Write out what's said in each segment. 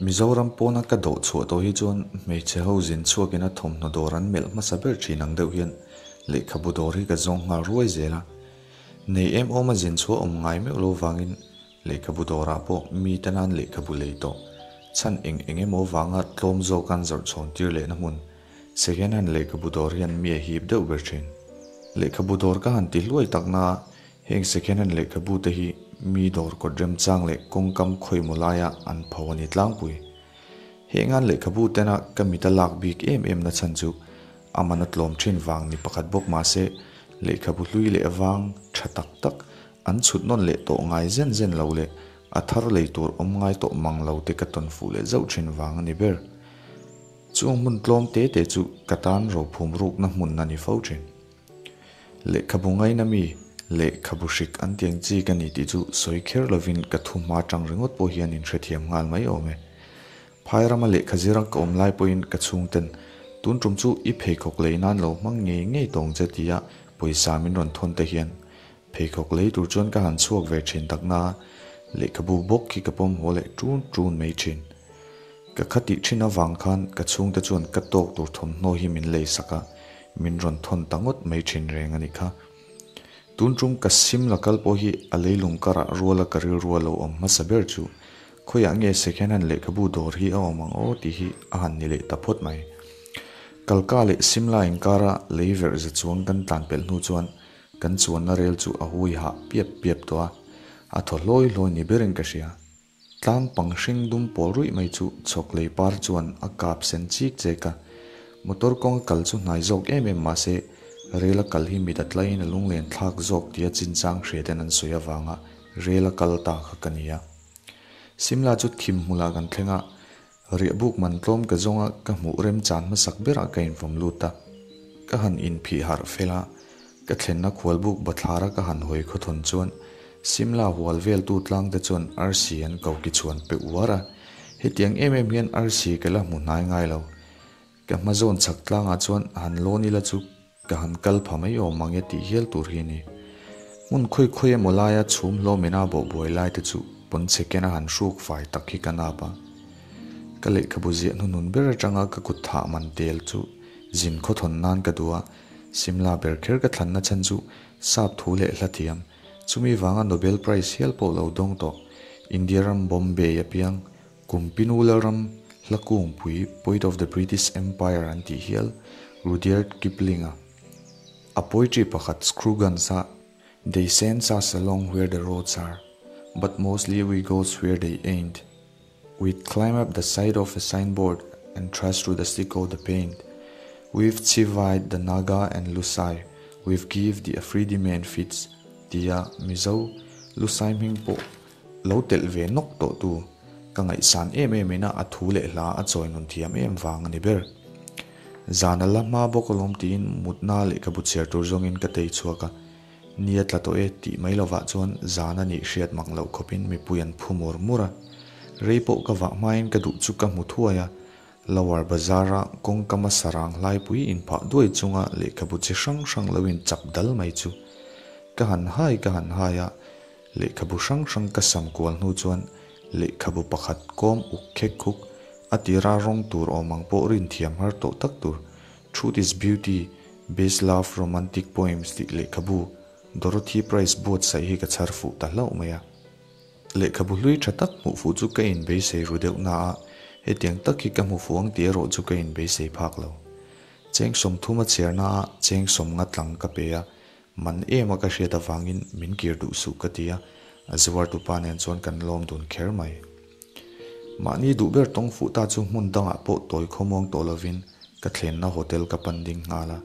Mizoram pawna ka dawh chhuah tawh hi chuan hmeichhe ho zin chhuakin a thawmhnaw dawr an melh hmasa ber thin ang deuh hian lehkhabu dawr hi ka zawng nghal ruai zel a. Nei em awma zin chhuah awm ngai meuh lo vangin lehkhabu dawrah pawh mi te nan lehkhabu lei tawh chhan eng eng emaw vanga tlawm zawk an zawrh chhawn tir lehna hmun second hand lehkhabu dawr hian mi a hip deuh ber thin. Lehkhabu dawr ka han ti hluai takna a Heng second hand lehkhabu te hi mi dawr kawt remchang leh kawngkam khawimaw laia an pho a ni tlangpui. Heng an lehkhabu tena ka mit a lak bik em em na chhan chu a man a tlawm thin vang ni pakhat bawk mahse lehkhabu hlui leh vang tha tak tak an chhut nawn leh tawh ngai zen zen lo leh a thar lei tur awm ngai tawh mang lo te ka tawn fuh leh zauh thin vang a ni ber. Chung hmun tlawm te te chu ka tan rophum rukna hmun a ni fo thin. Lehkhabu ngaina mi, lehkhabu hrik an tiang chi ka ni tih chu sawi kher lovin ka thu hma tang ringawt pawh hian in hrethiam nghal mai awm e. Phai rama lehkha zira ka awm lai pawhin ka chhungten tun tum chu i pheikhawk lei nan lo hmang ngei ngei tawng che tia pawisa min rawn thawn te hian pheikhawk lei tur chuan ka han chhuak ve thin tak na lehkhabu bawk khi ka pawm haw leh tun tun mai thin. Ka khatih thin avang khan ka chhungte chuan ka tawk tur thawmhnaw hi min lei sak a, min rawn thawn ta ngawt mai thin reng a nih kha. Tun tum ka sim la kal pawh hi a leilung karah ruala ka rilru a lo awm hmasa ber chu khawiah nge second hand lehkhabu dawr hi a awm ang aw tih hi a han ni leh ta phawt mai. Kalka leh Simla inkara lei verh za chuang kan tlan pelh hnu chuan kan chuanna rel chu a hui hah piap piap tawh a, a thaw hlawi hlawi ni berin ka hria. Tlang pang hring dum pawl ruih mai chu chhawk lei par chuan a kap sen chik chek a, motor kawnga kal chu hnai zawk em em mahse rel a kal hi mit a tlaiin a lunglen thlak zawk tia chinchang hria ten an sawi avanga rel a kal ta kha ka ni a. Simla chu thim hmulah kan thleng a, riahbuk man tlawm ka zawnga ka hmuh remchan hmasak berah ka invawm lut a, ka han inphih harh fel a, Ka thlenna khualbuk bathlara ka han hawi khawthawn chuan Simla hual veltu tlangte chuan arsi an ko ki chhuan pe uar a, hetiang em em hian arsi ka la hmu hnai ngai lo. Ka hma zawn chhak tlangah chuan han lawn ila chu ka han kal pha mai awm mange tih hial tur hi a ni. Hmun khawi khawi emaw laia chhum hlawmin a bawhbuai lai te chu pawnchhe kena han hruk fai tak hi ka nap a. Ka lehkhabu ziah hnuhnun ber atanga ka kut thah man tel chu zin khawthawn nan ka duh a, Simla ber kher ka thlanna chhan chu sap thu leh hla thiam, chumi vanga Nobel Prize hial pawh lo dawng tawh, India ram Bombay apiang, Kumpinula ram hla kungpui Poet of the British Empire an tih hial Rudyard Kipling-a a poetry pakhat Screwguns-a They sends us along where the roads are, but mostly we goes where they ain't. We'd climb up the side of a signboard and trudge through the stick of the paint. We've chivvied the Naga and Lusai, we've give the Afridi men fits tia Mizo Lusai hming pawh lo telh ve nawk tawh tu ka ngaihsan em em ina a thu leh hla a chawi nun thiam em vang a ni ber. Zan a la hma bawk alawm tiin mutna lehkhabu chhiar tur zawngin ka tei chhuak a. Ni a tla tawh e tih mai lovah chuan zan a nih hriat mak loh khawpin mipui an phu mur mur a. Rei pawh ka vah hmain ka duh chu ka hmu thuai a, Lower Bazar-a kawngkama sarang hlaipui inphah duai chunga lehkhabu chi hrang hrang lo inchap dal mai chu ka han hai ka han hai a, lehkhabu hrang hrang ka sam kual hnu chuan lehkhabu pakhat kawm uk khek khuk a tira rawng tur awm ang pawh rin thiam har tawh tak tur Truth is Beauty, Best Love Romantic Poems tih lehkhabu Dorothy Price buatsaih hi ka chhar fuh ta hlauh mai a. Lehkhabu hlui tha tak hmuh fuh chu ka inbeisei ru deuh na a, hetiang tak hi ka hmu fuh ang tih erawh chu ka inbeisei phak lo. Cheng 30 a chhiar na a, cheng 50 tlang ka pe a, man em a ka hriat avangin min kir duh suh ka ti a, a zuartupa nen chuan kan lawm dun kher mai. Mahni duh ber tawng fuh ta chu hmun dangah pawh tawi khawmuang tawh lovin ka thlenna hotel ka pan ding nghal a.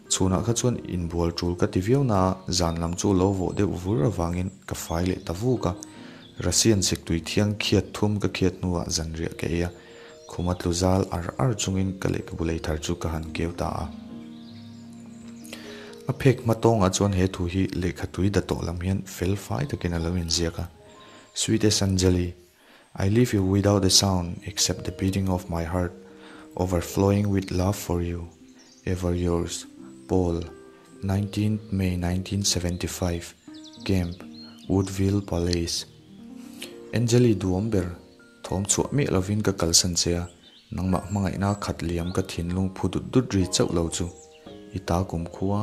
Chhunah kha chuan inbual tul ka ti viau na a, zan lam chu lo vawh deuh vur avangin ka fai leh ta vuk a. Russian siktui thiang khiat thum ka khiat hnuah zanriah ka ei a, khuma tlu zal ar ar chungin ka lehkhabu lei thar chu ka han keu ta a. A phek hma tawngah chuan he thu hi lehkhatui datawh lam hian fel fai takin a lo inziak a. Sweetest Anjali, I leave you without a sound except the beating of my heart overflowing with love for you. Ever yours, Paul, 19th May 1975, Camp, Woodville Palace. Anjali duhawm ber. Thawm chhuah miah lovin ka kalsan che a, nangmah hmangaihna khat liam ka thinlung phu dut dut ri chauh lo chu. I ta kumkhua,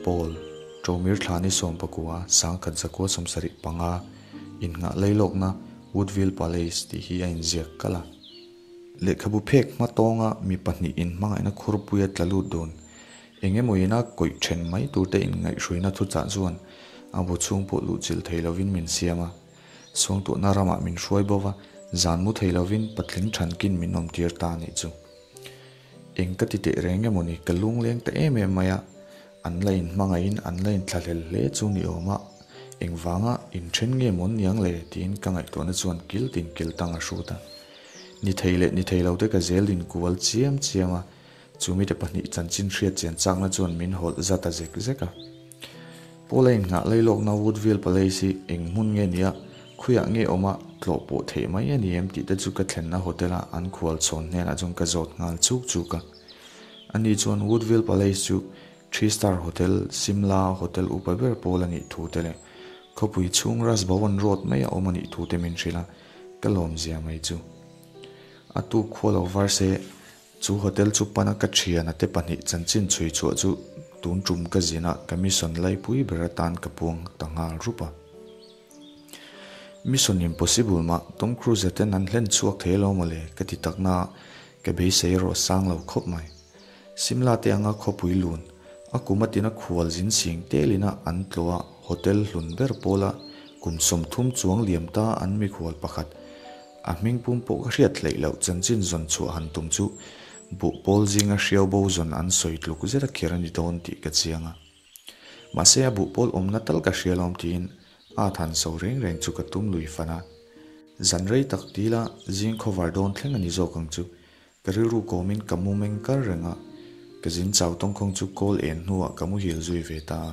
Paul, Ṭomir Thlani Sawmpakua, 1975, Innghah Leilawkna, Woodville Palace tih hi a inziak kalh a. Lehkhabu phek hma tawnga mi pahnihin hmangaihna khurpuia tla lut dun eng emaw ina kawih then mai turte inngaihhruina thuchah chuan a bu chhung pawh luhchilh thei lovin min siam a. Suangtuahna ramah min hruai bo va, zan mu thei lovin patling thankin min awmtir ta a nih chu. Eng ka ti teh reng emaw ni, ka lungleng ta em em mai a, an la inhmangaihin an la inthlahlel hle chu ni awm a, engvanga inthen nge mawn niang le tiin ka ngaihtuahna chuan kil tin kil tang a hrut a. Ni thei leh ni thei lo te ka zel din kual chiam chiam a, chu mite pahnih chanchin hriat chian chakna chuan min hawlh zat a zek zek a. Paula innghah lailawkna Woodville Palace hi eng hmun nge nia, khuiah nge awm a, tlawh pawh theih mai a ni em tih te chu ka thlenna hotel-a an khual chhawn hnenah chuan ka zawt nghal chuk chuk a. Ani chuan Woodville Palace chu Three Star Hotel, Simla Hotel upa ber pawl a nih thu te leh khawpui chhung Raj Bhavan Road maia awm a nih thu te min hrilh a, ka lawmzia mai chu. A tuk khua lo var se Chu hotel chu pana ka thiana te pahnih chanchin chhui chhuah chu tun tum ka zin a, ka mission laipui ber atan ka puang ta nghal rup a. Mission impossible mah Tom Cruise ten an hlen chhuak thei lo mawle ka ti tak na a, ka beisei erawh sang lo khawp mai. Simla te anga khawpui lun, a kum a tina khual zin sing telin a an tlawh a, hotel hlun ber pawla kum 30 chuang liam ta an mikhual pakhat A hming pum pawh ka hriat hleih loh chanchin zawn chhuah han tum chu buh pawl zinga hriau bo zawn an sawi tluk zet a kher a ni dawn tih ka chiang a. Mahse a buh pawl awmna tal ka hria lawm tiin a than so reng reng chu ka tum lui fan a. Zan rei tak tila zing khawvar dawn thleng a ni zawk ang chu. Ka rilru kawmin ka mu meng kar reng a, ka zin chau tawngkhawng chu kawl en hnuah ka muhil zui ve ta a.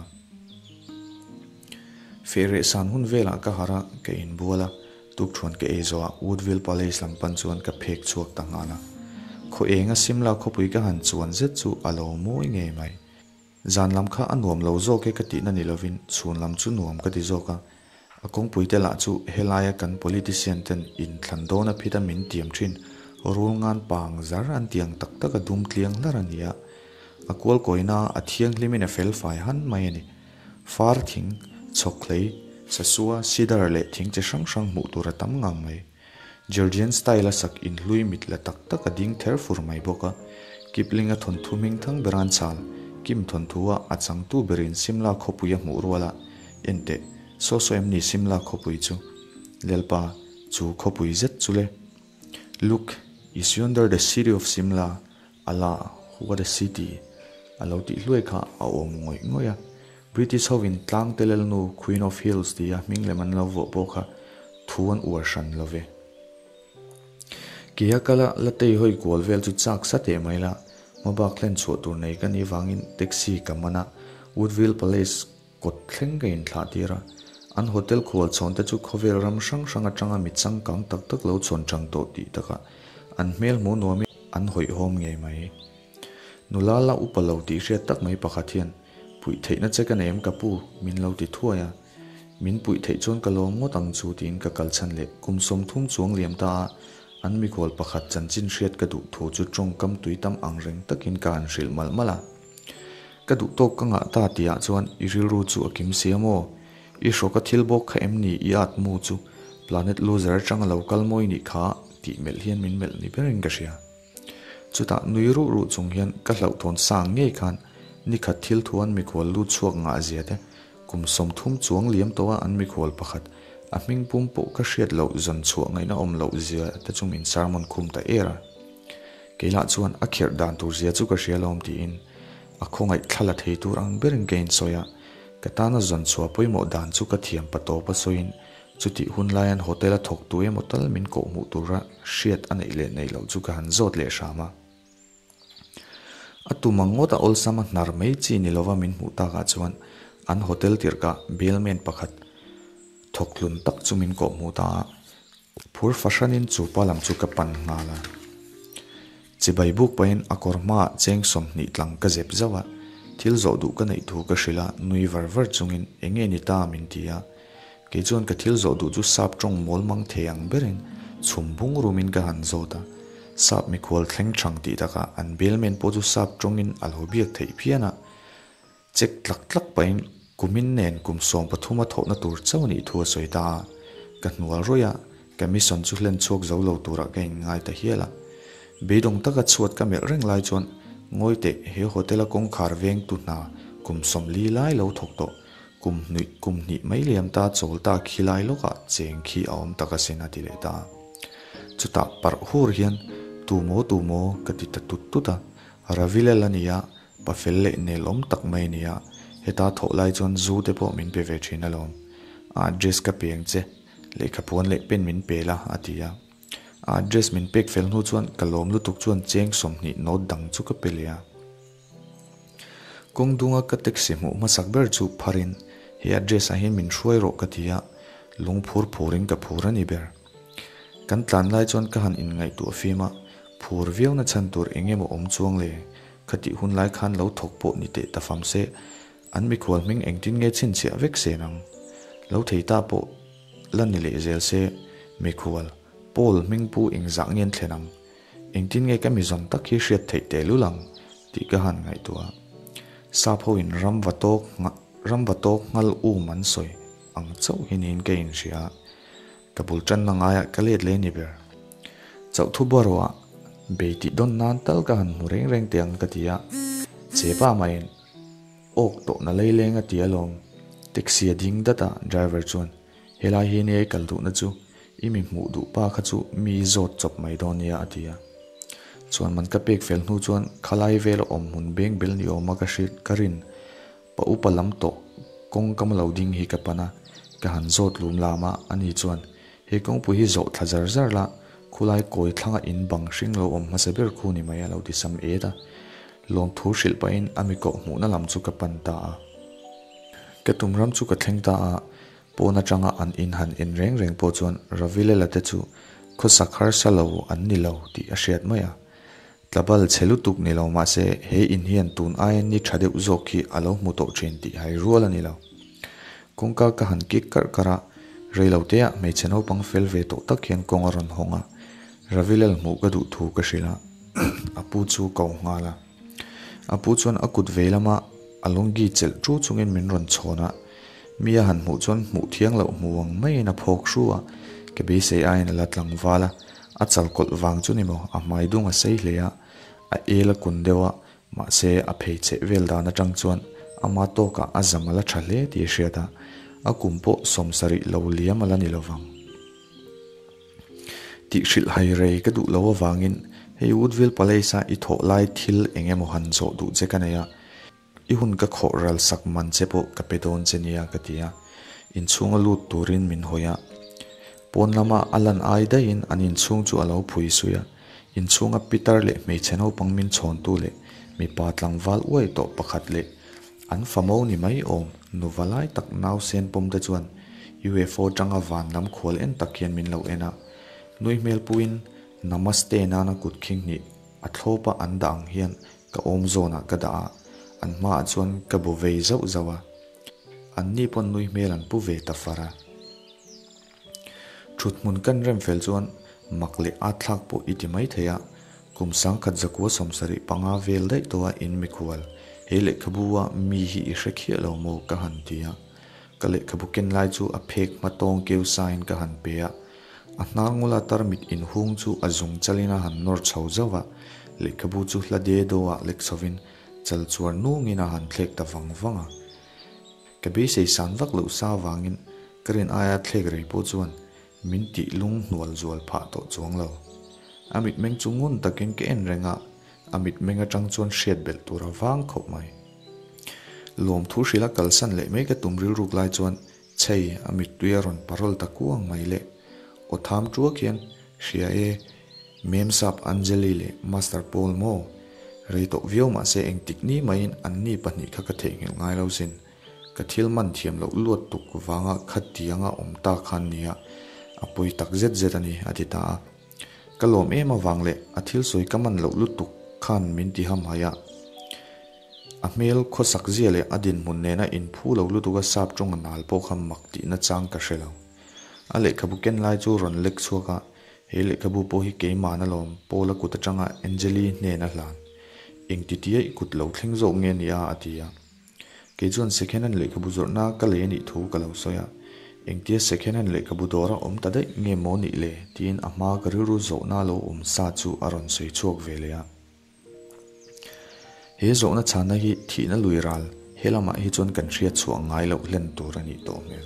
Feh reh san hun velah ka harh a, ka inbual a, tukthuan ka ei zawh a, Woodville Palace lam pan chuan ka phek chhuak ta nghal a. Khaw enga Simla khawpui ka han chuan zet chu a lo mawi ngei mai. Zan lam kha a nuam lo zawk e ka tihna ni lovin chhun lam chu nuam ka ti zawk a. A kawngpui te lah chu helaia kan politician ten inthlan dawn a phit a min tiam thin rul ngan pang zar an ti ang tak tak a dum tliang hlar a ni a. A kual kawina a thianghlimin a fel fai han mai a ni. Far thing, chhawkhlei, sasua, cedar leh thing chi hrang hrang hmuh tur a tam ngang mai. Georgian style a sak inhlui mit la tak tak a ding ther fur mai bawk a, Kipling a thawnthu hming thang ber an chal, Kim thawnthu a a changtu berin Simla khawpui a hmuh rual a, Enteh, saw saw em ni Simla khawpui chu? Lalpa, chu khawpui zet chu le. Look, is yonder the city of Simla, Allah, what a city! A lo tih hluai kha a awm ngawih ngawih a. British hovin tlang te lalnu Queen of Hills tia hming lem an lo vuah pawh kha thu an uar hran lo ve. Kia kala la tei hawi kual vel chu chak sa teh mai la, hmabak hlen chhuah tur nei ka nih vangin taxi ka man a, Woodville Palace kawt thleng ka inthlah tir a. An hotel khual chhawn te chu khawvel ram hrang hrang atanga mi changkang tak tak lo chhawn chang tawh tih takah an hmel hmuh nuamin an hawihhawm ngei mai. Nula la upa lo tih hriat tak mai pakhat hian, Puih theihna che ka nei em ka pu? min lo ti thuai a. Min puih theih chuan ka lawm ngawt ang chu tiin ka kal chhan leh kum 30 chuang liam ta a, an mikhual pakhat chanchin hriat ka duh thu chu tawngkam tui tam ang reng takin ka han hrilh malh malh a. Ka duh tawk ka ngah ta tihah chuan i rilru chu a kim sia maw? I hrawka thil bawk kha em ni i at mu chu Planet Loser atanga lo kal mawi nih kha tih melh hian min melh ni berin ka hria. Chutah nui ruh ruh chung hian ka hlauhthawn sang ngei khan nikhat thil thu an mikhual lut chhuak ngah zia te, kum 30 chuang liam tawha an mikhual pakhat, a hming pum pawh ka hriat loh zawn chhuah ngaihna awm loh zia te chu min sermon khum ta er a. Keilah chuan a kherh dan tur zia chu ka hria lawm tiin a khawngaih thla la thei tur ang berin ka insawi a, ka tana zawn chhuah pawimawh dan chu ka thiam pa tawp a sawiin Chutih hun laian hotel a thawk tu emaw tal min koh hmuh tura hriat a neih leh neih loh chu ka han zawt leh hram a. A tum ang ngawt a awlsam a hnar mai chi ni lova min hmuh takah chuan an hotel tirhkah bellman pakhat thawk hlun tak chu min koh hmuh ta a. Phur fahranin chu pa lam chu ka pan nghal a. Chibai buk pahin a kawr hmaah cheng 20 tlang ka zep zauh a, thil zawh duh ka neih thu ka hrilh a, nui var var chungin eng nge ni ta min ti a. Kei chuan ka thil zawh duh chu sap tawng mawl mang thei ang berin Chhum bung rumin ka han zawt a, sap mikhual thleng thang tih takah an bellman pawh chu sap tawngin a lo biak theih phian a. Check tlak tlak pahin kumin nen kum 13 a thawhna tur chauh anih thu a sawi ta a, ka hnual rawih a, ka mission chu hlen chhuak zo lo turah ka inngai ta hial a. Beidawng taka chhuat ka melh reng lai chuan ngawi teh he hotel a kawngkhar vengtu hna kum 40 lai lo thawk tawh kum hnuih kum hnih mai liam ta chawl ta khi lai lawkah cheng khi a awm tak asin a ti leh ta a. Chutah parh hur hian tu maw tu maw ka ti ta tut tut a, Ravilel a ni a, Pa fel leh nel awm tak mai a ni a, heta thawh lai chuan zu te pawh min pe ve thin alawm. A address ka pe ang che, lehkha puan leh pen min pe la, a ti a. A address min pek fel hnu chuan ka lawm lutuk chuan cheng 20 note dang chu ka pe leh a. Kawng dunga ka taxi hmuh hmasak ber chu pharin he address ah hian min hruai rawh ka ti a, lung phur phurin ka phur a ni ber. Kan tlan lai chuan ka han inngaihtuah fim a, phur viauna chhan tur eng emaw awm chuang le? Khatih hun lai khan lo thawk pawh ni teh ta fam se, an mikhual hming engtin nge chhinchhiah vek se nang? Lo thei ta pawh la ni leh zel se, mikhual, Paul hming pu engzah nge an thlen ang? Engtin nge ka mi zawn tak hi hriat theih teh lul ang? tih ka han ngaihtuah a. Sap ho in ram va tawk ram va tawk nghal um an sawi ang chauh hi niin ka inhria a. Ka bul tanna ngaiah ka let leh ni ber. Chauh thu buaruah bei tih dawn nan tal ka han hmu reng reng teh ang ka ti a, chepa maiin awk tawh na lei leng a ti alawm. Taxi a ding dat a, driver chuan helai hi nia i kal duhna chu i mi hmuh duh pa kha chu mi zawt chawp mai dawn nia a ti a. Chuan man ka pek fel hnu chuan khalai vela awm hmun beng bel ni awma ka hriat ka rin Pa upa lam tawh kawng ka lo ding hi ka pan a, ka han zawt lum lam a, ani chuan, He kawngpui hi zawh thla zar zar la, khulai kawi thlanga in bang hring lo awm hmasa ber khu ni mai a lo ti sam et a. Lawmthu hrilh pahin a mi kawh hmuhna lam chu ka pan ta a. Ka tum ram chu ka thleng ta a, pawn atanga an in han en reng reng pawh chuan Ravilela te chu khawsak harsa lo an ni lo tih a hriat mai a. Tlabal chhe lutuk ni lo mahse he in hian tun aia ni tha deuh zawk hi a lo hmu tawh thin tih hai rual a ni lo. Kawngka ka han kik karh karh a, reiloteah hmeichhe naupang fel ve tawh tak hian kawng a rawn hawng a, Ravilal hmuh ka duh thu ka hrilh a, a pu chu ka aw nghal a. A pu chuan a kut vei lama a lungi chelh chu chungin min rawn chhawn a, mi a han hmuh chuan hmuh thiang loh hmu ang maiin a phawk hru a, ka beisei aiin a la tlangval a, A chal kawlh vang chu ni maw, a hmai dung a sei hle a, a el a kun deuh a, mahse a phei cheh vel dan atang chuan ama tawkah a zam a la tha hle tih a hriat a, a kum pawh 70 lo liam a la ni lo vang. Tih hrilh hai rei ka duh lo avangin hei Woodville Palace-a i thawh lai thil eng emaw han zawh duh che ka nei a, I hun ka khawh ral sak man che pawh ka pe dawn che nia ka ti a, inchhunga lut turin min hawi a. Pawn lama a lan ai daihin an inchhung chu a lo phui sui a, inchhunga pitar leh hmeichhe naupang min chhawntu leh mipa tlangval uai tawh pakhat leh an famo ni mai awm nuva lai tak nausen pawm te chuan UFO tanga van lam khual en tak hian min lo en a, nui hmel puiin Namaste nana kut khing hnih a thlawpa an dah ang hian Ka awm zawnah ka dah a, an hmaah chuan ka bu vei zauh zauh a. Anni pawn nui hmel an pu ve ta far a. Thut hmun kan rem fel chuan mak leh at thlak pawh i ti mai thei a, kum 1975 vel daih tawha in mikhual, he lehkhabu a mi hi i hre khiah lo maw ka han ti a. Ka lehkhabu ken lai chu a phek hma tawng keu sain ka han pe a. A hnar ngula tarmit inhung chu a zung chalin a han nawr chho zauh a, lehkhabu chu hla de dawhah lek chhovin chal chuar nungin a han thlek ta vang vang a. Ka beisei san vak loh sa avangin ka rin aia thlek rei pawh chuan min tih lung hnual zual phah tawh chuang lo. A mitmeng chu ngun takin ka en reng a, a mitmeng atang chuan hriat belh tur a vang khawp mai. Lawmthu hrilha kalsan leh mai ka tum rilruk lai chuan Chhei, a mittui a rawn parol ta kuang mai le. Aw tham tuak hian, Hria e, Mem Sap Anjali leh Master Paul maw? Rei tawh viau mahse engtik ni maiin anni pahnih kha ka theihnghilh ngai lo sin. Ka thil man thiam loh luat tuk vanga khatianga awm ta khan nia, a pawi tak zet zet a ni, a ti ta a. Ka lawm em avang leh a thil sawi ka man loh lutuk khan min ti hamhaih a. A hmel khawsak zia leh a dinhmun nena inphu lo lutuk a sap tawng a nal pawh kha mak tihna chang ka hre lo. A lehkhabu ken lai chu rawn lek chhuak a, He lehkhabu pawh hi keimahna alawm Paula kut atanga Angeli hnena hlan. Engtitia i kut lo thleng zawk nge nia a ti a. Kei chuan second hand lehkhabu zawrhna ka lei a nih thu ka lo sawi a. Engtia second hand lehkhabu dawra awm ta daih nge maw nih le tiin a hmaa ka rilru zawhna lo awm sa chu a rawn sawi chhuak ve leh a. He zawhna chhanna hi thihna lui ral he lamah hi chuan kan hriat chhuah ngai loh hlen tur a nih tawh hmel.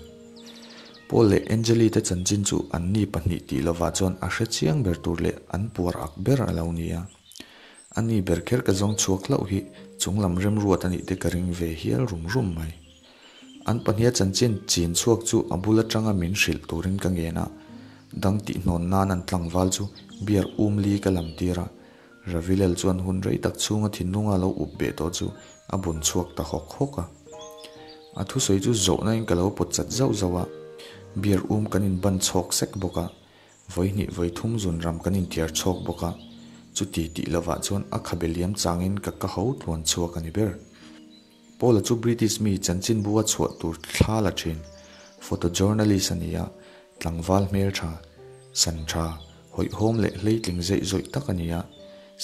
Paul leh Angeli te chanchin chu anni pahnih tih lovah chuan a hre chiang ber tur leh an puar ak ber a lo ni a. A ni ber kher ka zawng chhuak hlauh hi chunglam remruat a nih te ka ring ve hial rum rum mai. An pahniha chanchin chin chhuak chu a bul atanga min hrilh turin ka ngen a, dang tihhnawn nan an tlangval chu beer um li ka lam tir a, Ravilel chuan hun rei tak chhunga thinlunga lo up beh tawh chu a bun chhuak ta hawk hawk a. A thusawi chu zawhna in ka lo pawt chat zauh zauh a, beer um kan in ban chhawk sek bawk a, Vawihnih vawithum zun ram kan intiar chhawk bawk a, chuti tih lovah chuan a khabe liam changin ka ka ho tluan chhuak a ni ber. Paula chu British mi chanchinbu a chhuah tur thla la thin, photojournalist a ni a, tlangval hmeltha, san tha, hawihhawm leh hleitling zeih zawih tak a ni a,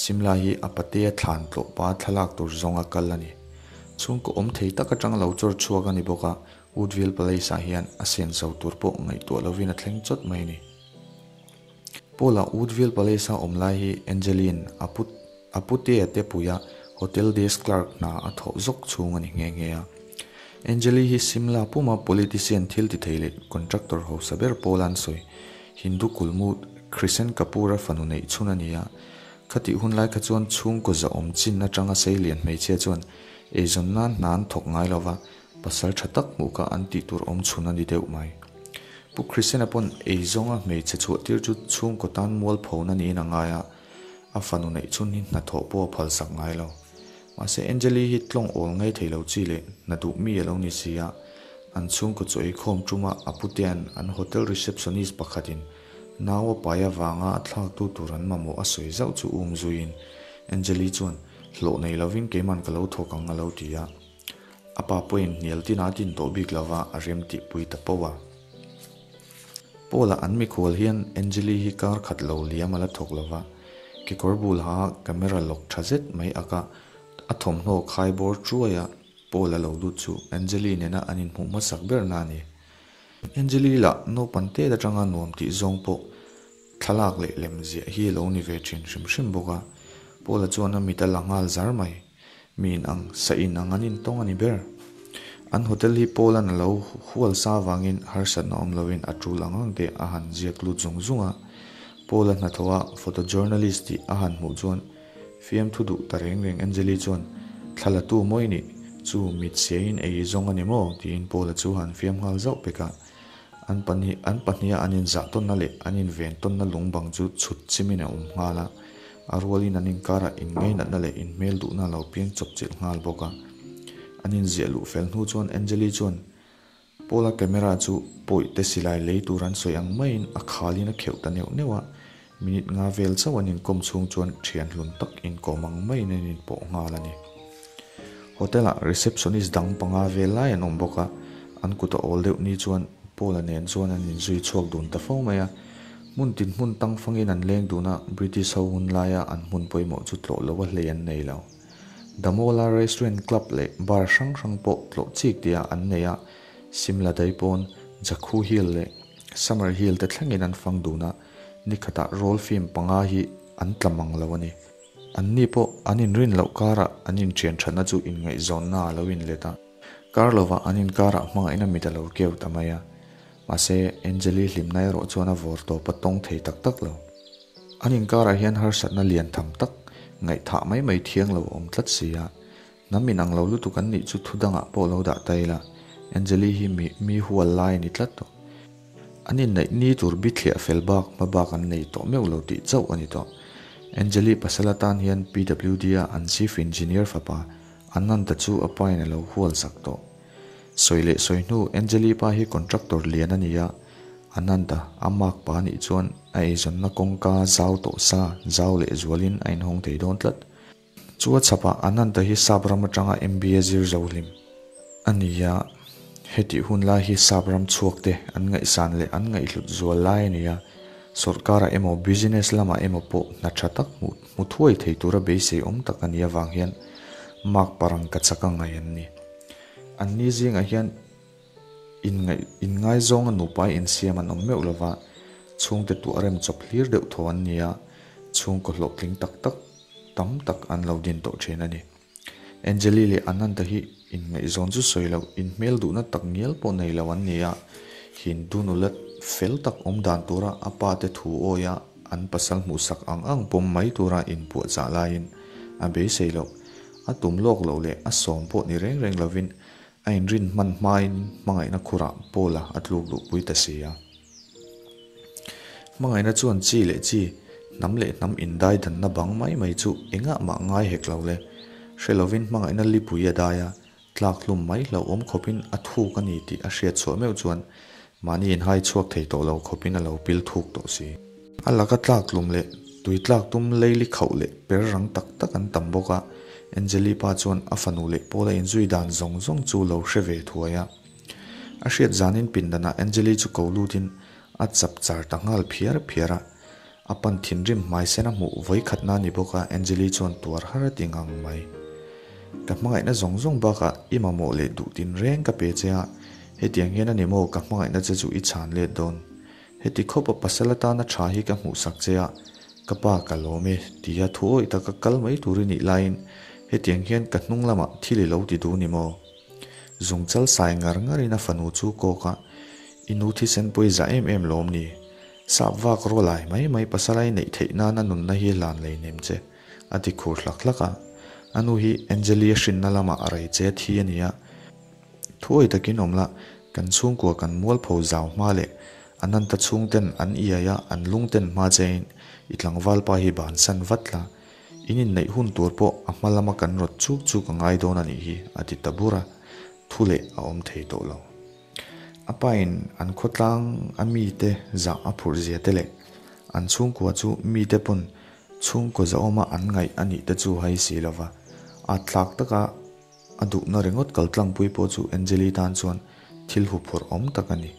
Simla hi a patea thlan tlawh pa thlalak tur zawng a kal a ni. Chhungkaw awm thei tak atang lo chawr chhuak a ni bawk a, Woodville Palace ah hian a senso tur pawh ngaihtuah lovin a thleng chawt mai a ni. Paul-a Woodville Palace a awm lai hi Angeline a pu a putea te puia hotel desk clerk hna a thawh zawk chhung a ni nghe nghe a. Angeli hi Simla puma politician thil ti thei leh contractor hausa ber pawl an sawi Hindu kulmu Krishen Kapoor-a fanu neih chhun a ni a. Khatih hun lai kha chuan chhungkaw zahawm chin atanga seilian hmeichhia chuan eizawn nan hna an thawk ngai lova, Pasal tha tak hmuh kha an tih tur awm chhun a ni deuh mai. Pu Christian-a pawn eizawnga hmeichhe chhuah tir chu chhungkaw tan mualphona niin a ngai a, a fanu neih chhun hi hnathawh pawh a phalsak ngai lo. Mahse Angeli hi tlawng awl ngei thei lo chi leh hna duh mi a lo ni si a, an chhungkaw chu eikhawm tuma a putea'n an hotel receptionist pakhatin nau a pai avanga a thlaktu tur an mamawh a sawi zauh chu um zuiin Angeli chuan hlawh nei lovin keiman ka lo thawk ang a lo ti a. A pa pawhin hnial tin a tin tawh bik lova a rem tih pui ta poh a. Paul-a an mikhual hian Angeli hi kar khat lo liam a la thawk lova, kekawr bul ha camera lawk tha zet mai ak a, a thawmhnaw khai bawr chuai a Paul-a lo lut chu Angeli nena an inhmuh hmasak ber na a ni. Angeli lah naupan tet atanga nuam tih zawng pawh thlalak leh lem ziah hi a lo ni ve thin hrim hrim bawk a, Paul-a chuan a mit a la nghal zar mai. Mi in ang, sa in ang an intawng a ni ber. An hotel hi Paul-a'n a lo hual sa avangin harsatna awm lovin a tul ang ang te a han ziak lut zung zung a. Paul-a hnathawh a photojournalist tih a han hmuh chuan fiamthu duh ta reng reng Angeli chuan thlalatu mawi nih chu mit siain ei zawng a ni maw? tiin Paul-a chu han fiam nghal zauh pek a. An pahnih an pahniha an inzah tawnna leh an inven tawnna lung bang chu chhut chimin a awm nghal a, a rualin an inkarah inngainatna leh inhmel duhna a lo piang chawp chilh nghal bawk a. An inziah luh fel hnu chuan Angeli chuan Paula camera chu pawih te silai lei tur an sawi ang maiin a khalin a kheuh ta neuh neuh a, minute nga vel chauh an inkawm chhung chuan thian hlun tak inkawm ang maiin an inpawh nghal a ni. Hotel-ah receptionist dang panga vel lai an awm bawk a, an kut a awl deuh ni chuan Paul-a nen chuan an inzui chhuak dun ta fo mai a. Hmun tin hmun tang fangin an leng dun a, British ho hun laia an hmun pawimawh chu tlawh lo a hlei an nei lo. Damola Restaurant Club leh bar hrang hrang pawh tlawh chik tia an nei a, Simla Daipawn, Jakhu Hill leh Summer Hill te thlengin an fang dun a, nikhatah roll film panga hi an tla mang lo a ni. Anni pawh an inrin loh karah an inṭhian ṭhatna chu inngaihzawnna a lo inlet a. Kar lovah an inkarah hmangaihna mit a lo keu ta mai a. Mahse, Angeli hlimna erawh chuan a vawr tawp a tawng thei tak tak lo. An inkarah hian harsatna lian tham tak, ngaihthah mai mai thiang lo a awm tlat si a. Hnam inang lo lutuk an nih chu thu dangah pawh lo dah ta ila, Angeli hi mi mi hual lai a ni tlat tawh. An inneih ni tur bithliah fel bak hma bak an nei tawh meuh lo tih chauh a ni tawh. Angeli pasal atan hian PWD-a an Chief Engineer fapa Anand-a chu a pain a lo hual sak tawh. Sawi leh sawi hnu Angeli pa hi contractor lian a ni a, Anand-a a mark pa nih chuan a eizawnna kawngka zau tawh sa zau leh zualin a inhawng thei dawn tlat. Chu a chhapah Ananta hi Sap ram atanga MBA zir zo hlim a ni a, hetih hun lai hi Sap ram chhuak te an ngaihsan leh an ngaihhlut zual lai a ni a. Sawrkarah emaw business lamah emaw pawh hna tha tak hmuh hmu thuai thei tura beisei awm tak a nih avang hian mark parang ka chak a ngai an ni. Anni zingah hian inngaih inngaizawng a nupa insiam an awm meuh lova, chhungte tuah rem chawp hlir deuh thaw an ni a, chhungkaw hlawhtling tak tak tam tak an lo din tawh thin a ni. Angeli leh Ananta hi inngaihzawn chu sawi loh, inhmel duhna tak ngial pawh nei lo an ni a, Hindu nula fel tak awm dan tura a pa te thu awia an pasal hmuhsak ang ang pawm mai tura inpuahchah laiin a beisei loh. A tum lawk loh leh a sawm pawh ni reng reng lovin a inrin hman hmain hmangaihna khurah Paula a tluk luhpui ta si a. Hmangaihna chuan chi leh chi, hnam leh hnam indai danna bang mai mai chu engah mah ngai hek lo le. Hre lovin hmangaihna lipui a dai a, tlak hlum mai hlauhawm khawpin a thuk a ni tih a hriat chhuah meuh chuan mahni inhai chhuak thei tawh lo khawpin a lo pil thuk tawh si. A laka tlak hlum leh tui tlak tum leili khauh leh per rang tak tak an tam bawk a, Angeli pa chuan a fanu leh Paula inzui dan zawng zawng chu lo hre ve thuai a. A hriat zanin pindanah Angeli chu ko lutin a chap char ta nghal phiar phiar a. A pan thinrim hmai sen a hmuh vawi khatna a ni bawk a, Angeli chuan tuar har a ti ngang mai. Ka hmangaihna zawng zawng bakah i mamawh leh duh tin reng ka pe che a, hetiang hian a ni maw ka hmangaihna che chu i chhan let dawn. Heti khawp a pasal atana tha hi ka hmuhsak che a, ka pa ka lawm e tia thu awih taka kal mai tur i nih laiin hetiang hian ka hnung lamah thil i lo ti duh ni maw? Zungchal sai ngar ngarin a fanu chu kawk a, I nu thisen pawh i zah em em lawm ni? Sap vak rawlai mai mai pasal a i neih theih nana nunna hi hlan lei nem che, a ti khur hlak hlak a. A nu hi Angeli a hrinna lamah a rei che thi a ni a. Thuawi takin awm la, kan chhungkua kan mualpho zau hma leh Ananta chhungten an iai a, an lungten hma chein i tlangval pa hi bansan vat la. In inneih hun tur pawh a hma lama kan rawt chuk chuk a ngai dawn a nih hi, a ti ta bur a, thu leh a awm thei tawh lo. A pain an khawtlang a mite zah a phurh zia te leh an chhungkua chu mite pawn chhungkaw zahawma an ngaih a nih te chu hai si lo va, a tlak taka a duhna ringawt kaltlangpui pawh chu Angeli tan chuan thil huphurh awm tak a ni.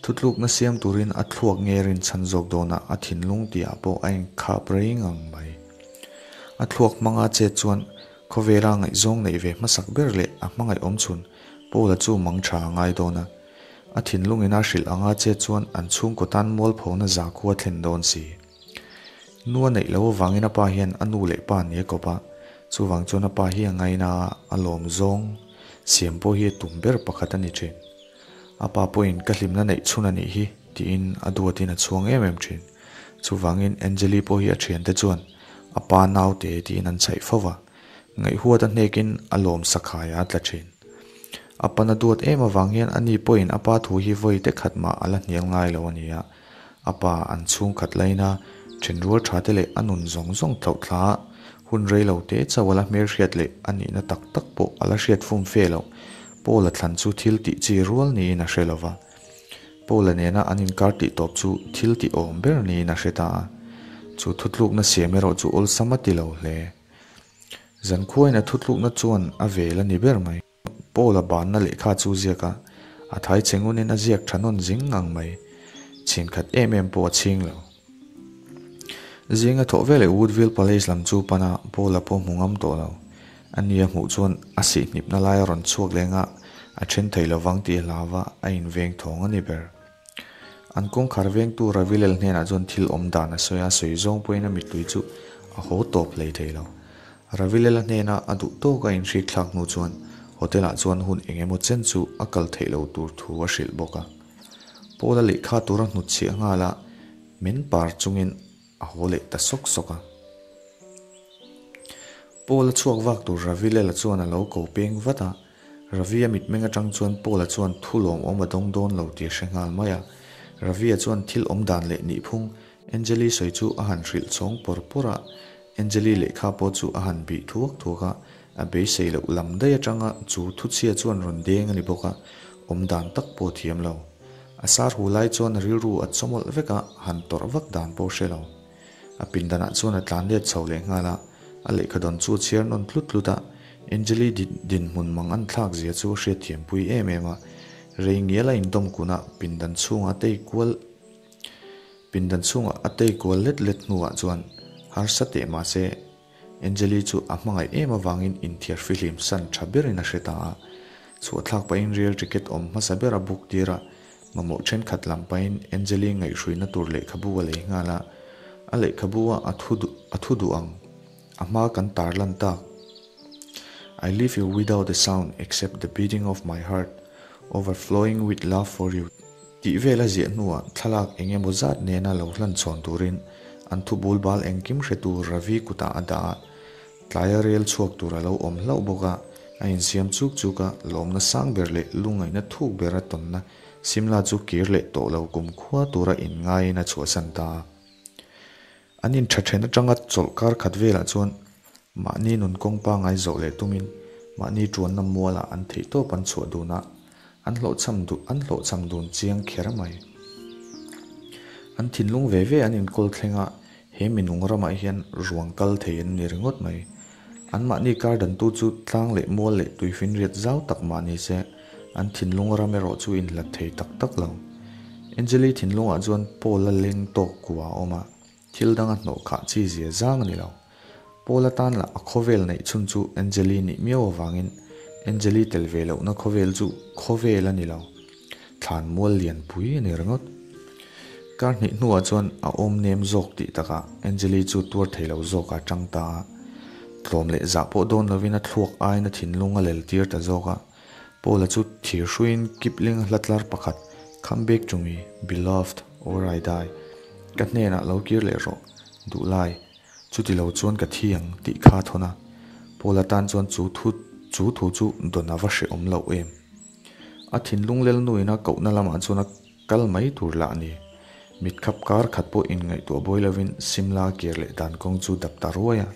Thutlukna siam turin a thluak nge rinchhan zawk dawnah a thinlung tihah pawh a inkhap rei ngang mai. A thluak hmanga chet chuan khawvela ngaihzawng neih ve hmasak ber leh a hmangaih awm chhun Paula chu mang tha a ngai dawn a. A thinlungin a hrilh anga chet chuan an chhungkaw tan mualphona zakhua thlen dawn si. Nu a neih loh avangin a pa hian a nu leh pa ni a kawp a, chuvang chuan a pa hi a ngaina a, a lawm zawng siam pawh hi a tum ber pakhat a ni thin. A pa pawhin ka hlimna neih chhun a nih hi tiin a duatin a chhuang em em thin. Chuvangin Angeli pawh hi a thiante chuan a pa naute tiin an chhaih fo va, ngaihhuat a hnekin a lawm sakhai a tla thin. A pana duat em avang hian ani pawhin a pa thu hi vawi te khat mah a la hnial ngai lo a ni a. A pa an chhungkhat laina thenrual tha te leh a nun zawng zawng thlauh thla a, hun rei lo te chauh a la hmelhriat leh a nihna tak tak pawh a la hriat fum fe loh. Paula thlan chu thil tih chi rual niin a hre lo va. Paula nena an inkar tih tawp chu thil tih awm ber niin a hre ta a. Chu thutlukna siam erawh chu awlsam a ti lo hle. Zankhuain a thutlukna chuan a vel a ni ber mai. Paula banna lehkha chu ziak a, a thai che ngunin a ziak tha nawn zing ngang mai. Chhin khat em em pawh a chhing lo. Zinga thawh veleh Woodville Palace lam chu pan a, Paula pawh hmu ngam tawh lo. A nia hmuh chuan a sihhnipna lai a rawn chhuak leng a, a then thei lovang tih a hlau va, a inveng thawng a ni ber. An kawngkhar vengtu Ravilel hnenah chuan thil awm dan a sawi a, sawi zawng pawhin a mittui chu a haw tawp hlei thei lo. Ravilela hnena a duh tawk a inhrik thlak hnu chuan hotel ah chuan hun eng emaw chen chu a kal theih lo tur thu a hrilh bawk a. Paula lehkha tur a hnutchhiah nghal a, men par chungin a haw leh ta sawk sawk a. Paula chhuak vak tur Ravilela chuan a lo ko peng vat a, Ravi-a mitmeng atang chuan Paula chuan thu lawmawm a dawng dawn lo tih a hre nghal mai a. Ravi-a chuan thil awm dan leh nihphung Angeli sawi chu a han hrilh chhawng pawr pawr a. Angeli lehkha pawh chu a han bih thuak thuak a, a beisei loh lam daih atanga chu thuchhia chuan rawn deng a ni bawk a, awm dan tak pawh a thiam lo. A sar hu lai chuan a rilru a chawmawlh vek a, han tawrh vak dan pawh a hre lo. A pindanah chuan a tlan let chho leh nghal a, a lehkha dawn chu a chhiar nawn tlut tlut a, Angeli dinhmun mang an thlak zia chu a hriatthiampui em em a, rei ngial a indawm kun a, pindan chhungah tei kual. Pindan chhungah a tei kual let let hnuah chuan harsa teh mah se Angeli chu a hmangaih em avangin inthiar fihlim san tha berin a hre ta a. Chhuahthlak pahin rail ticket awm hmasa ber a book tir a, mamawh thenkhat lam pahin Angeli ngaihhruina tur lehkhabu a lei nghal a. A lehkhabu a a thu a thu duh ang a hma kan tarlan tak. I leave you without a sound except the beating of my heart overflowing with love for you. Tih vel a ziah hnuah thlalak eng emaw zat nena lo hlan chhawn turin an thu bul bal engkim hretu Ravi kutah a dah a, tlaia rel chhuak tur a lo awm hlauh bawk a, a insiam chuk chuk a, lawmna sang ber leh lungaihna thuk ber a tawnna Simla chu kir leh tawh lo kumkhua tura inngaiin a chhuahsan ta a. An intha then atanga chawlh kar khat velah chuan mahni nun kawng pangai zawh leh tumin mahni tuanna mualah an theihtawp an chhuah dun a, an hlawhchham duh an hlawhchham dun chiang kher mai. An thinlung ve ve an inkawl thleng a, he minung ramah hian ruang kal thei an ni ringawt mai. An mahni kar dantu chu tlang leh mual leh tuifinriat zau tak mah ni se, an thinlung ram erawh chu inhlat thei tak tak lo. Angeli thinlungah chuan Paul-a leng tawk kua a awm a, thil danga hnawh khah chi zia zang a ni lo. Paul-a tan lah a khawvel neih chhun chu Angeli nih miau avangin Angeli tel ve lohna khawvel chu khawvel a ni lo, thlan mual lian pui a ni ringawt. Kar hnih hnuah chuan a awm nem zawk tih takah Angeli chu tuar thei lo zawkah a tang ta a, tlawm leh zah pawh dawn lovin a thluak aiin a thinlung a lel tir ta zawk a. Paula chu thir hruiin Kipling hla tlar pakhat, Come back to me, beloved, or I die, ka hnenah lo kir leh rawh, duh lai, chuti lo chuan ka thi ang, tih kha a thawn a. Paula tan chuan chu thu chu thu chu dawn a va hrehawm loh em. A thinlung lel nuin a kohna lamah chuan a kal mai tur lah a ni. Mitkhap kar khat pawh inngaihtuah buai lovin Simla kir leh dan kawng chu dap ta ruai a.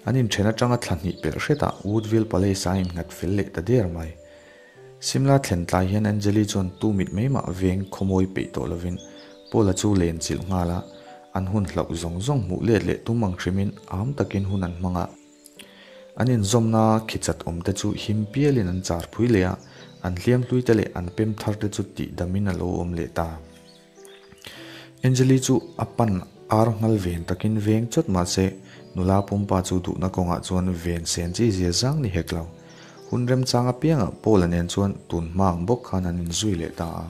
An inthen atanga thla hnih pelh hretah Woodville Palace a innghat fel leh ta der mai. Simla thlen tlai hian Angeli chuan tu mit mai mah veng khawmawi peih tawh lovin Paula chu len chilh nghal a, an hun hlauh zawng zawng hmuh let leh tum ang hrimin am takin hun an hmang a. An inzawmna khichat awm te chu him pialin an char phui leh a, an hliam hlui te leh an pem thar te chu tihdamin a lo awm leh ta. Angeli chu a pan ar nghal ven takin veng chawt mahse nula pumpa chu duhna kawngah chuan ven sen chi zia zang ni hek lo. Hun remchang apiangah Paula nen chuan tun hma ang bawk khan an inzui leh ta a.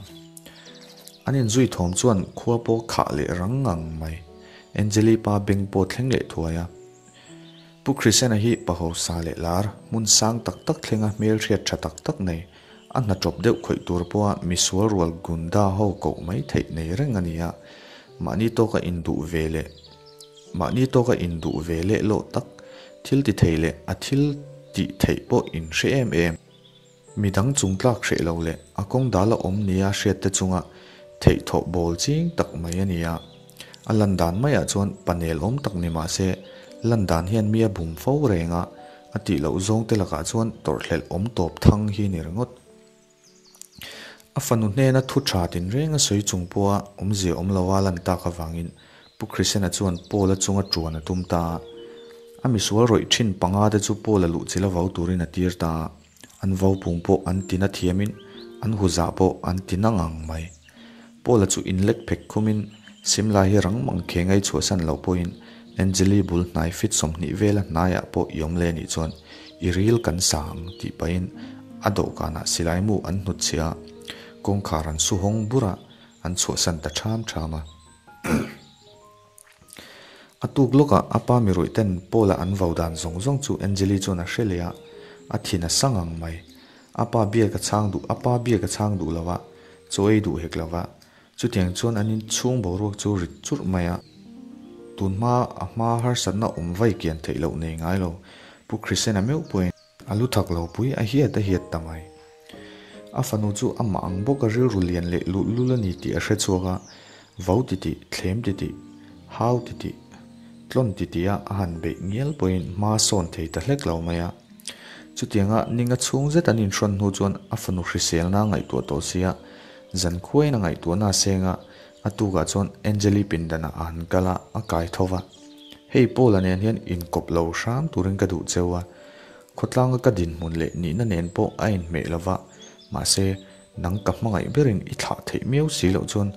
An inzui thawm chuan khua pawh khah leh rang ngang mai. Angeli pa beng pawh thleng leh thuai a. Pu Chrisena hi pahosa leh lar hmun sang tak tak thlenga hmelhriat tha tak tak nei, a hna tawp deuh khawih tur pawha misual rual gunda ho koh mai theih nei reng a ni a, mahni tawka induh ve leh mahni tawka induh ve leh lawh tak, thil ti thei leh a thil tih theih pawh inhre em em. Midang chung tlak hreh lo leh a kawng dal a awm nia hriat te chunga theihthawh bawl ching tak mai a ni a. A lan dan maiah chuan panel awm tak ni mah se, lan dan hian mi a bum fo reng a, a tih loh zawng te lakah chuan tawrhhlelh awm tawp thang hi ni ringawt. A fanu hnena thu tha tinreng a sawi chung pawha awmzia awm lova lan tak avangin Pu Chrisena chuan Paula chunga tuan a tum ta a. A misual rawih thin panga te chu Paula luh chila vau turin a tir ta a. An vau pung pawh an ti na thiamin an hu zah pawh an ti na ngang mai. Paula chu inlek phek khumin Simla hi rang mang kheng ei chhuahsan loh pawhin Angeli bul hnai fit 20 vela hnaiah pawh i awm leh anih chuan i ril kan sa ang tih pahin a dawhkanah silai mu an hnutchhiah a, kawngkhar an su hawng bur a, an chhuahsan ta ṭham ṭham a. A tuk lawkah a pa miruih ten Paula an vau dan zawng zawng chu Angeli chuan a hre leh a, a thin a sang ang mai. A pa biak a chhang duh, a pa biak a chhang duh lo va, chaw ei duh hek lo va. Chutiang chuan an inchhung boruak chu rit churh mai a. Tun hma a hma harsatna awm vai kian theih loh nei ngai lo, Pu Chrisena meuh pawhin a lu thak lo pui a hiat a hiat ta mai. A fanu chu amah ang bawka rilru lian leh luh lul a ni tih a hre chhuak a, vau titih, thlem titih, hau titih, tlawn titih a a han beih ngial pawhin hma sawn thei ta hlek lo mai a. Chutianga ninga chhung zet an inhrawn hnu chuan a fanu hriselna a ngaihtuah tawh si a, zankhuain a ngaihtuahna a seng a, a tukah chuan Angeli pindanah a han kal a, a kai tho va. Hei Paula nen hian inkawp lo hram turin ka duh cheu a, Khawtlanga ka dinhmun leh nihna nen pawh a inhmeh lo va, mahse, nang ka hmangaih berin i thlah theih miau si loh chuan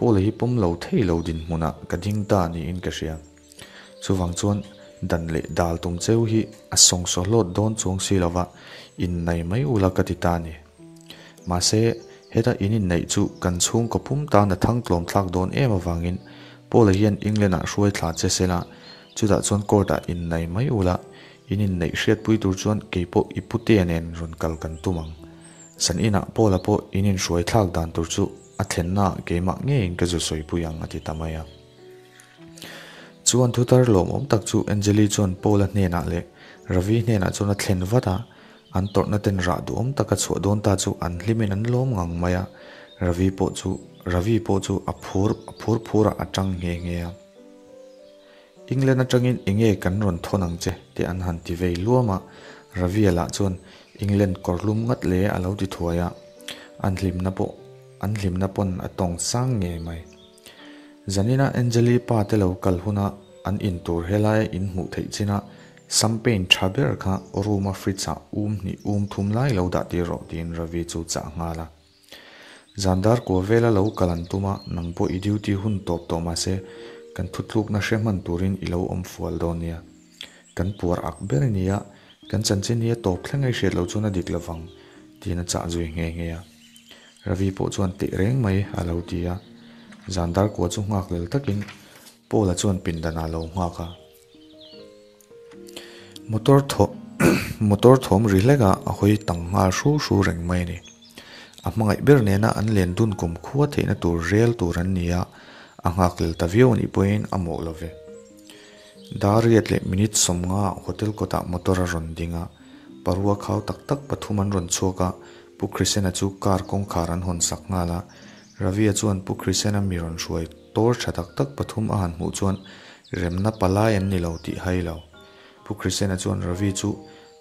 Paula hi pawm lo thei lo dinhmunah ka ding ta niin ka hria. Chuvang chuan dan leh dal tum cheu hi a sawngsaw hlawt dawn chuang si lova innei mai ula ka ti ta a ni. Mahse, heta in inneih chu kan chhungkaw pum tan a thangtlawm thlak dawn em avangin Paula hian England-ah hruai thla che sela, chutah chuan court-ah innei mai ula, in inneih hriatpui tur chuan keipawh i putea nen rawn kal kan tum ang. San inah Paula pawh in inhruai thlak dan tur chu a thlennaah keimah ngeiin ka zu sawipui ang a ti ta mai a. Chuan thutar lawmawm tak chu Angeli chuan Paula hnenah leh Ravi hnenah chuan a thlen vat a, an tawrhna ten rah duhawm taka chhuah dawn ta chu an hlimin an lawm ngang mai a, Ravi pawh chu Ravi pawh chu a phur a phur phurah a tang nghe nghe a. England atangin enge kan rawn thawn ang che tih an han ti vei luam a, Ravi-a lah chuan England kawrhlum ngat le a lo ti thuai a, an hlimna pawh an hlimna pawn a tawng sang ngei mai. Zanina Angeli pa te lo kal huna an in tur helaia in hmuh theih chin a, Champagne tha ber kha room a fridge ah um hnih um thum lai lo dah tir rawh tiin Ravi chu chah nghal a. Zan dar kua vela lo kal an tum a, nang pawh i duty hun tawp tawh mahse kan thutlukna hre hman turin i lo awm fual dawn nia. Kan puar ak ber a nia, kan chanchin hi a tawp thleng a i hriat loh chuan a dik lovang tiin a chah zui nghe nghe a. Ravi pawh chuan teh reng mai a lo ti a, zan dar kua chu nghak lel takin Paula chuan pindanah a lo nghak a. Motor thaw motor thawm ri hlek a a hawi tang nghal hru hru reng mai a ni. A hmangaih ber nena an len dun kum khua theihna tur rel tur an ni a, a nghak lel ta viau anih pawhin a mawh lo ve. Dar riat leh minute sawmnga ah hotel kawtah motor a rawn ding a, parua khau tak tak pathum an rawn chhuak a, Pu Krisena chu car kawngkhar an hawn sak nghal a, Ravia chuan Pu Krisena mi rawn hruai Tor tha tak tak pathum a han hmuh chuan remna palai an ni lo tih hai lo. Pu Krisena chuan Ravi chu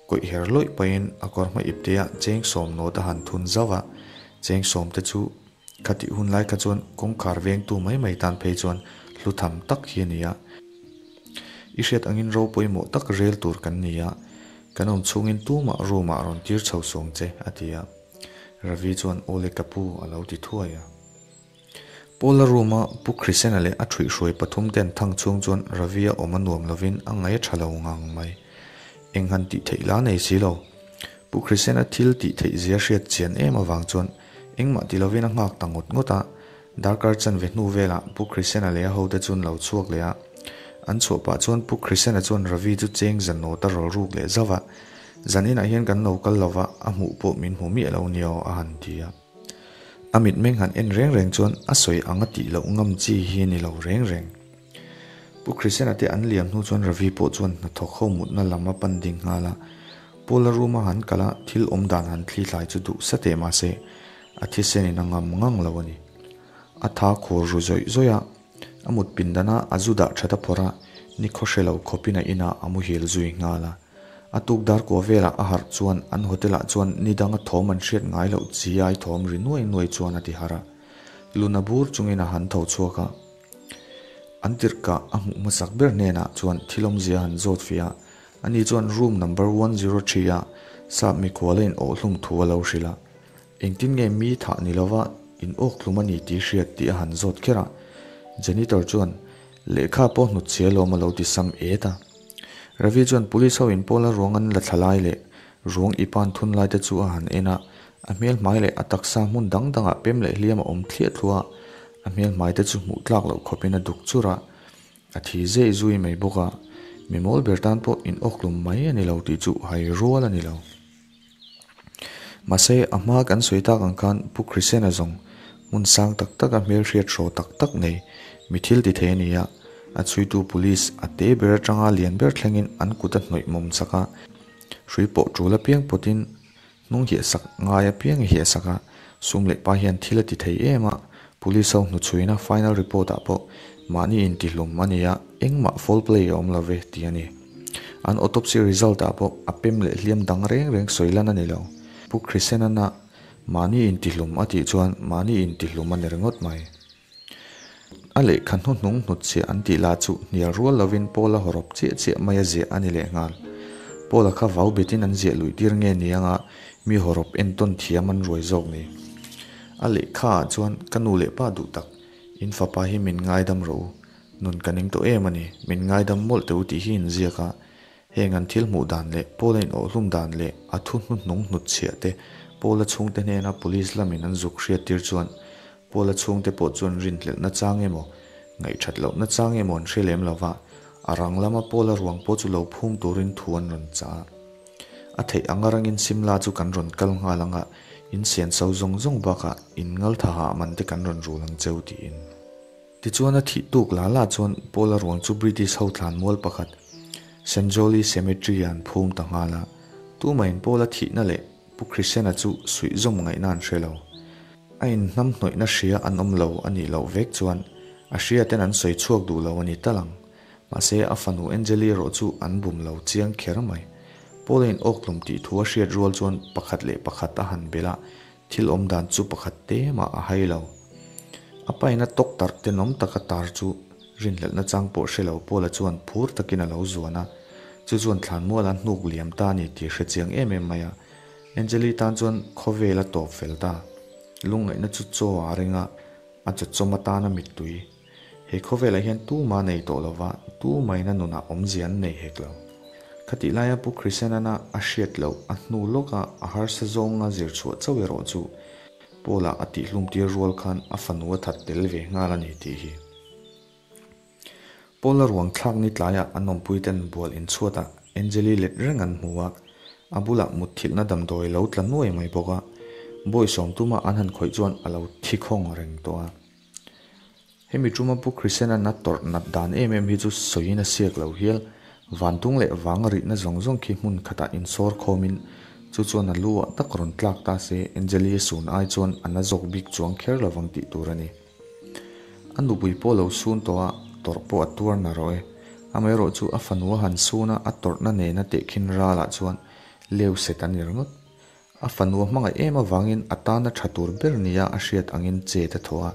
kawih her lawih pahin a kawr hma ipteah cheng sawm nawt a han thun zauh a, cheng sawm te chu khatih hun lai kha chuan kawngkhar vengtu mai mai tan phei chuan hlu tham tak hi a ni a. I hriat angin ro pawimawh tak rel tur kan ni a, kan awm chhungin tumah room ah rawn tir chho sawng che, a ti a. Ravi chuan Aw le ka pu a lo ti thuai a. Paula room-a Pu Krisena leh a ṭhuihhruai pathum ten thang chhung chuan Ravi-a awm a nuam lovin a ngaih a ṭha lo ngang mai. Eng han tih theih la nei si lo. Pu Krisena thil tih theih zia hriat chian em avang chuan engmah ti lovin a nghak ta ngawt ngawt a. Darkar chanve hnu velah Pu Krisena leh a hote chuan lo chhuak leh a. An chhuah pah chuan Pu Krisena chuan Ravi chu cheng zan nawt a rawl ruk leh zauh a. Zan inah hian kan lo kal lova, a hmuh pawh min hmu miah lo nia aw a han ti a. A mitmeng han en reng reng chuan a sawi ang a tih loh ngam chi hi a ni lo reng reng. Pu Krisena te an liam hnu chuan Ravi pawh chuan hnathawk ho mutna lam a pan ding nghal a. Paula room a han kal a, thil awm dan han thli tlai chu duh sa teh mahse a thisen in a ngam ngang lo a ni. A tha khur ru zawih zawih a, a mut pindan a a zu dah that a phawrh a, nikhaw hre lo khawpin a inah a muhil zui nghal a. A tuk dar kua velah a harh chuan an hotel ah chuan ni danga thawm an hriat ngai loh chi ai thawm ri nuai nuai chuan a ti harh a. Luna bur chungin a han tho chhuak a. An tirhkah a hmuh hmasak ber hnenah chuan thil awmzia han zawt fiah a, ani chuan room number 103 ah sap mikhual a in awhhlum thu a lo hrilh a. Engtin nge mi thah ni lova in awkhlum a ni tih hriat tih a han zawt kher a. Janitor chuan lehkha pawh hnutchhia lawm a lo ti sam et a. Ravi chuan police ho in Paula ruang an la thla lai leh ruang i pan thun lai te chu a han en a, a hmel hmai leh a taksa hmun dang dangah pem leh hliam a awm thliah thluah a, a hmel hmai te chu hmuh tlak loh khawpin a duk chur a, a thi zeh zui mai bawk a, mi mawl ber tan pawh in awkhlum mai a ni lo tih chu hai rual a ni lo. Mahse, a hma kan sawi tak ang khan Pu Krisena zawng hmun sang tak taka hmelhriat hraw tak tak nei mi thil ti thei a ni a, a chhuitu police a te ber atanga lian ber thlengin an kut a hnawih mawm chak a, hrui pawh tul apiang pawtin hnung hiahsak ngai apiang a hiahsak a, sum leh pa hian thil a ti thei em a, police ho hnuchhuina final report ah pawh mahni intihlum a ni a, engmah foul play a awm lo ve tih a ni. An autopsy result ah pawh a pem leh hliam dang reng reng sawi lan a ni lo. Pu Krisenana mahni intihlum a tih chuan mahni intihlum a ni ringawt mai. A lehkha hnuhnung hnutchhiah an tih lah chu hnial rual lovin Paula hawrawp chiah chiah mai a ziah a ni lehnghal. Paula kha vau betin an ziah luih tir nge ni anga mi hawrawp entawn thiam an ruai zawk ni. A lehkha ah chuan ka nu leh pa duh tak. In fapa hi min ngaidam rawh u, nun ka ning tawh em a ni, min ngaidam mawlh teh u tih hi inziak a. Heng an thil hmuh dan leh Paula inawhhlum dan leh a thu hnuhnung hnutchhiah te Paula chhungte hnena police lamin an zuk hriat tir chuan Paula chhungte pawh chuan rinhlelh nachang emaw, ngaihthat loh nachang emaw an hre lem lova, a rang lama Paula ruang pawh chu lo phum turin thu an rawn chah a. A theih anga rangin Simla chu kan rawn kal nghal anga in sianso zawng zawng bakah in ngaltha hah man te kan rawn rul ang cheu tiin. Tichuan a thih tuk la la chuan Paula ruang chu British ho thlan mual pakhat St Joly Cemetery ah an phum ta nghal a. Tumahin Paula thihna leh Pu Christiana chu suih zawm ngaihna an hre lo. A inhnamhnawihna hria an awm lo a nih loh vek chuan a hria ten an sawi chhuak duh lo a ni tal ang. Mahse a fanu Angeli erawh chu an bum lo chiang kher mai. Paula in awktlum tih thu a hriat rual chuan pakhat leh pakhat a han belh a, Thil awm dan chu pakhat te mah a hai lo. A paina tawk tarh tenawm taka tar chu rinhlelhna chang pawh hre lo Paula chuan phur takin a lo zuan a, chu chuan thlanmuala hnuk liam ta a ni tih hre chiang em em mai a. Angeli tan chuan khawvel a tawp fel ta. Lungngaihna chu chaw a ring a, a chaw chawm atana mittui. He khawvelah hian tuma nei tawh lova, tumaina nunah awmzia an nei hek lo. Khatih laia Pu Kristianana a hriat loh a hnu lawka a harsa zawnga zir chhuah chauh erawh chu Paula a tihhlumtir rual khan a fanu a that tel ve nghal a ni tih hi. Paula ruang thlak ni tlaiah an awmpuiten bual inchhuatah Angeli let reng an hmu a, a bulah mutthilhna damdawi lo tla nuai mai bawk a, bawi sawm tuma an han khawih chuan a lo thi khawng reng tawh a. Hemi tuma Pu Christian-a'n a tawrh nat dan em em hi chu sawiin a siak lo hial. Vantung leh vang rihna zawng zawng khi hmun khatah insawr khawmin chu chuan a lu ah tak rawn tlak ta se Angeli a sun ai chuan a na zawk bik chuang kher lovang tih tur a ni. A nupui pawh lo sun tawh a, tawrh pawh a tuar na rawh e. Amaherawh chu a fanu a han sun a, a tawrhna nena tehkhin ralah chuan leu set a ni ringawt. A fanu a hmangaih em avangin a tana tha tur ber nia a hriat angin chet a thaw a,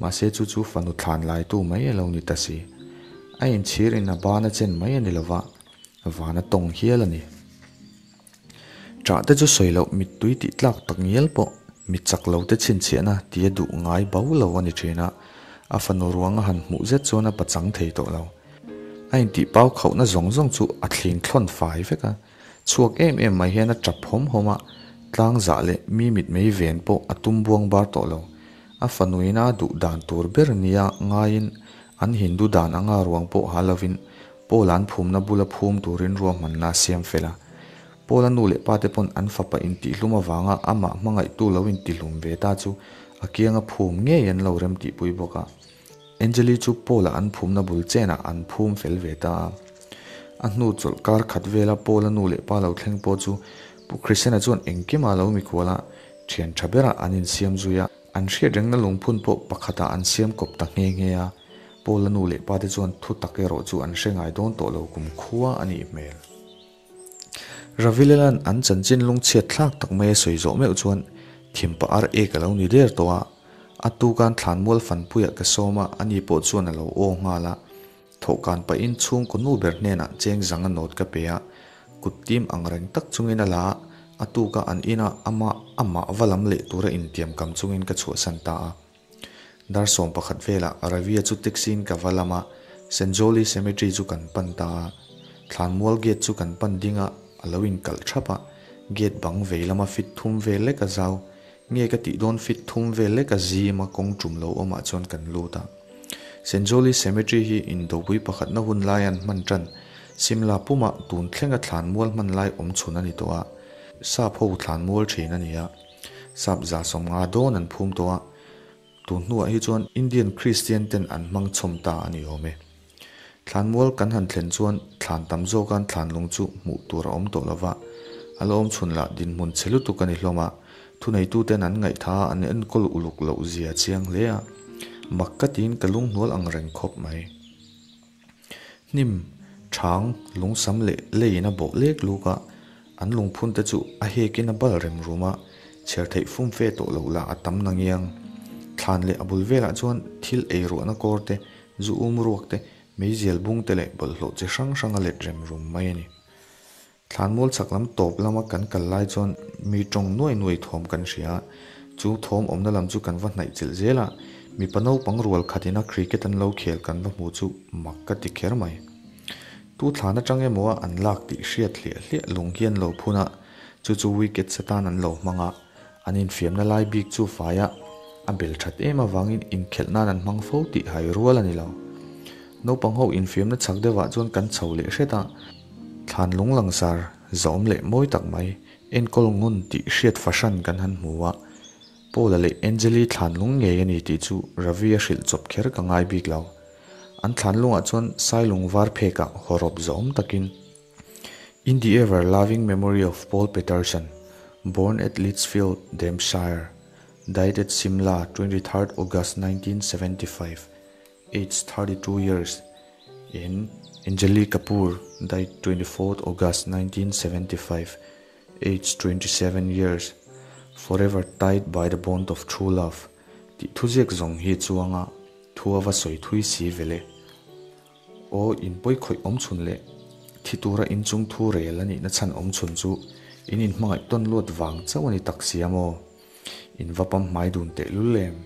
mahse chu chu fanu thlan laitu mai a lo ni ta si. A inchhir in a ban a chen mai a ni lova, van a tawng hial a ni. Ṭah te chu sawi loh mittui tih tlak tak ngial pawh mi chak lo te chhinchhiahna tia duh ngai bo lo a ni ṭhin a, a fanu ruang a han hmuh zet chuan a pachang thei tawh lo. A intih pau khauhna zawng zawng chu a thling thlawn fai vek a. Chhuak em em mai hian a tap hawm hawm a, tlang zah leh mi mitmei ven pawh a tum buang bar tawh lo. A fanuina a duh dan tur ber nia ngaiin an Hindu dan anga ruang pawh ha lovin Paula an phumna bula phum turin ruahmanna a siam fel a. Paula nu leh pate pawn an fapa intihlum avanga amah hmangaihtu lo intihlum ve ta chu a kianga phum ngei an lo remtihpui bawk a. Angeli chu Paula an phumna bul chenah an phum fel ve ta a. A hnu chawlh kar khat vela Paula nu leh pa lo thleng pawh chu Pu Christiana chuan engkimah a lo mikhual a, thian tha berah an insiam zui a. An hriat rengna lungphun pawh pakhatah an siam kawp ta nghe nghe a. Paula nu leh pate chuan thu tak erawh chu an hre ngai dawn tawh lo kum khua a nih hmel. Ravilelan an chanchin lungchhiat thlak tak mai a sawi zawh meuh chuan thimpa ar ek a lo ni der tawh a. A tukan thlanmual fanpuiah ka sawm a, ani pawh chuan a lo aw nghal a. Thawhkan pahin chhungkaw nu ber hnenah cheng zang a nawt ka pe a, kut tim ang reng tak chungin a la a, a tuka an inah ama amah va lam leh tura intiam kam chungin ka chhuahsan ta a. Dar 11 velah Ravia chu taxi-in ka va lam a, St. Joly Cemetery chu kan pan ta a. Thlanmual gate chu kan pan ding a, a lo inkalh thap a, gate bang vei lama fit thum vel lek a zau. Nge ka tih dawn fit thum vel lek a zim a kawng tum lo awmah chuan kan lut a. St. Joly Cemetery hi indopui pakhatna hun lai an hman tan Simla pumah tun thlenga thlanmual hman lai awm chhun a ni tawh a, sap ho thlanmual thin a ni a, sap 150 dawn an phum tawh a, tun hnuah hi chuan Indian Christian ten an hmang chhawm ta a ni awm e. Thlanmual kan han thlen chuan thlan tam zawkan thlanlung chu hmuh tur a awm tawh lo va, a la awm chhun lah dinhmun chhe lutuk a ni hlawm a, thuneituten an ngaihtha a an enkawl uluk loh zia chiang hle a, mak ka tiin ka lunghnual ang reng khawp mai. Hnim, thang, lungsam leh leiin a bawh lek luk a, an lungphun te chu a hekin a bal rem rum a, chhiar theih fum fe tawh loh lah a tam na ngiang. Thlan leh a bul velah chuan thil ei ruahna kawr te, Zu um ruak te, meizial bung te leh bawlhhlawh chi hrang hrang a let rem rum mai a ni. Thlanmual chhak lam tawp lama kan kal lai chuan mi tawng nuai nuai thawm kan hria a, chu thawm awmna lam chu kan va hnaih chilh zel a, Mipa naupang rual khatina cricket an lo khel kan va hmu chu mak ka ti kher mai. Tu thlan atang emaw a an lak tih hriat hliah hliah lung hi an lo phun a, chu chu wickets atan an lo hmang a, an infiamna lai bik chu faia a bel that em avangin inkhelh nan an hmang fo tih hai rual a ni lo. Naupang ho infiamna chak deuhah chuan kan chho leh hret a, thlan lung langsar zawm leh mawi tak mai enkawl ngun tih hriat fahran kan han hmu a, Paula leh Angeli thlan lung ngei a ni tih chu Ravi a hrilh chawp kher ka ngai bik lo. An thlan lungah chuan sailung var phekah hawrawp zawm takin In the ever loving memory of Paul Peterson, born at Lichfield, Hampshire, died at Simla, 23rd August 1975, aged 32 years, in Anjali Kapoor, died 24th August 1975, aged 27 years, forever tied by the bond of true love, tih thuziak zawng hi chuang a, thu a va sawi thui si vele. Aw in pawi khawih awm chhun leh thi tura inchung thu rel a nihna chhan awm chhun chu in inhmangaih tawn luat vang chauh a ni tak si a maw? In va pam hmai dun tehlul em?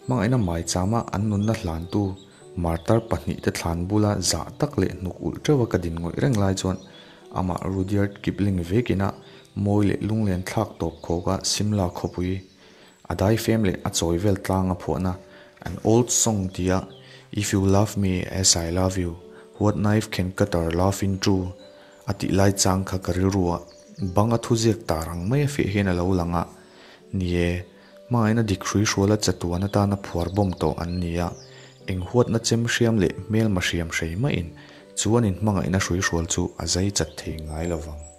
Hmangaihna maichama an nunna hlantu martar pahnihte thlan bula zah tak leh hnuk ulh teuha ka din ngawih reng lai chuan amah Rudyard Kipling vekina mawi leh lunglen thlak tawp khawka Simla khawpui A daifem leh a chawi vel tlang a phuahna An old song tia If you love me as I love you, what knife can cut our love in two a tih lai chang kha ka rilru a, bang a thuziak tar ang mai a fiah hian a lo lang a. Ni e, hmangaihna dik hrui hruala chatuan atana phuar bawm tawh an ni a, eng huatna chem hriam leh hmelma hriam hrei maiin chu an inhmangaihna hrui hrual chu a zai chat thei ngai lo vang.